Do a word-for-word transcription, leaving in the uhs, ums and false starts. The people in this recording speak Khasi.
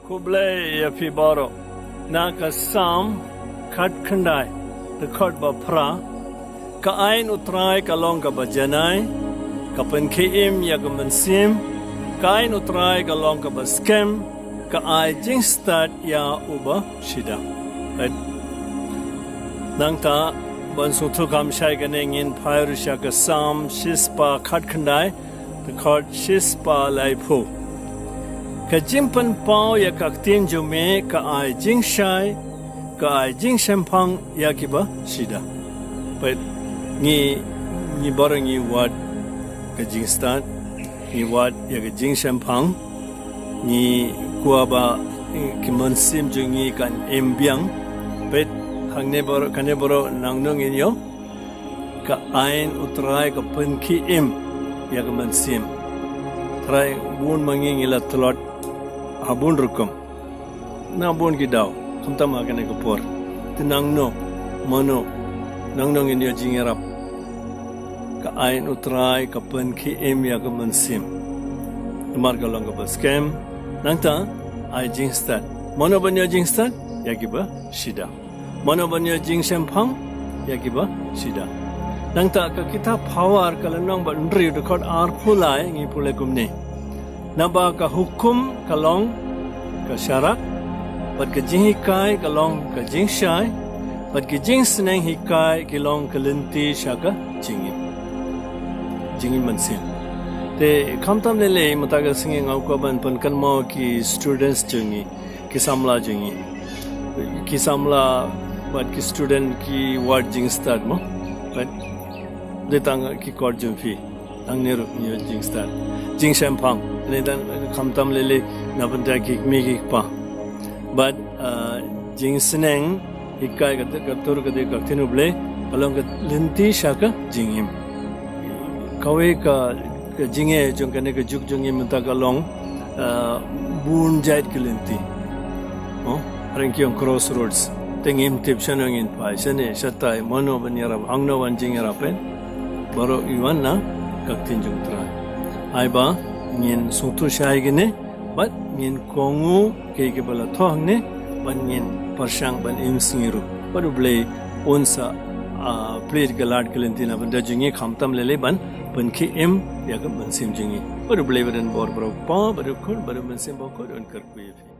Khublei ïa phi baroh. Na ka Salm khatkhyndai, dkhot ba phra. Ka aiñ U Trai ka long kaba janai, ka pynkhie im ïa ka mynsiem. Ka aiñ U Trai ka long kaba skhem, ka ai jingstad ïa uba shida. Peit. Nangta ban sngewthuh kham shai kane ngin phai ruh sha ka Salm shispah khatkhyndai, dkhot shispah laiphew. Ka jingpynpaw ïa ka ktien jong me ka ai jingshai, ka ai jingshemphang ïa kiba shida. Peit, ngi, ngi baroh ngi wad ka jingstad, ngi wad ïa ka jingshemphang, ngi kwah ba, eh, ki mynsiem jong ngi kan im biang. Peit, hangne baroh, kane baroh nangno ngin ïoh. Ka aiñ U Trai ka pynkhie im ïa ka mynsiem. Trai, bun ma ngi ngi la tlot ha bun rukom, na bun ki daw, khamtam ha kane ka por. Te nangno, mano, nangno ngin ïoh jingïarap? Ka aiñ U Trai ka pynkhie im ïa ka mynsiem. Namar ka long kaba skhem, nangta ai jingstad. Mano ban ïoh jingstad? Ïa kiba shida. Mano ban ïoh jingshemphang? Ïa kiba shida. Nangta ka kitab Phawar ka lynnong ba hynriew, dkhot arphew lai, ngi pule kumne: Naba ka hukum ka long ka sharak, bad ka jinghikai ka long ka jingshai, bad ki jingsneng hikai ki long ka lynti sha ka jingim, jingim mynsiem. Te khamtam lei lei mynta ka sngi nga kwah ban pynkynmaw ki students jong ngi, ki samla jong ngi, ki samla bad ki student ki wad jingstad mo. Bad dei tang ki kot jong phi, tang ne ruh ngi wad jingstad, jingshemphang. Ne dan khamtam lei lei na bynta ki kmie ki kpa. Bad, ah, jingsneng hikai, ka, ka tur ka dei ka ktien U Blei, ka long ka lynti sha ka jingim. Kawei ka, ka jingeh jong kane ka juk jong ngi mynta ka long, ah, bun jait ki lynti. Oh, ha ryngkat ki ong crossroads. Te ngim tip shano ngin phai, shane shatai, mano ban ïarap, hangno ban jingïarap, eh? Baroh i wan na ka ktien jong U Trai. Ai ba ngin sngewthuh shai kine, bad ngin kohnguh ïa kiba la thoh hangne, bad ngin pyrshang ban im sngi ruh. Bad U Blei un sa, ah, plie ka lad ka lynti na bynta jong ngi, khamtam lei lei ban pynkhie im ïa ka mynsiem jong ngi. Bad U Blei ba don bor, baroh kpa, bad U Khun, bad U Mynsiem Bakhuid un kyrkhu ïa phi.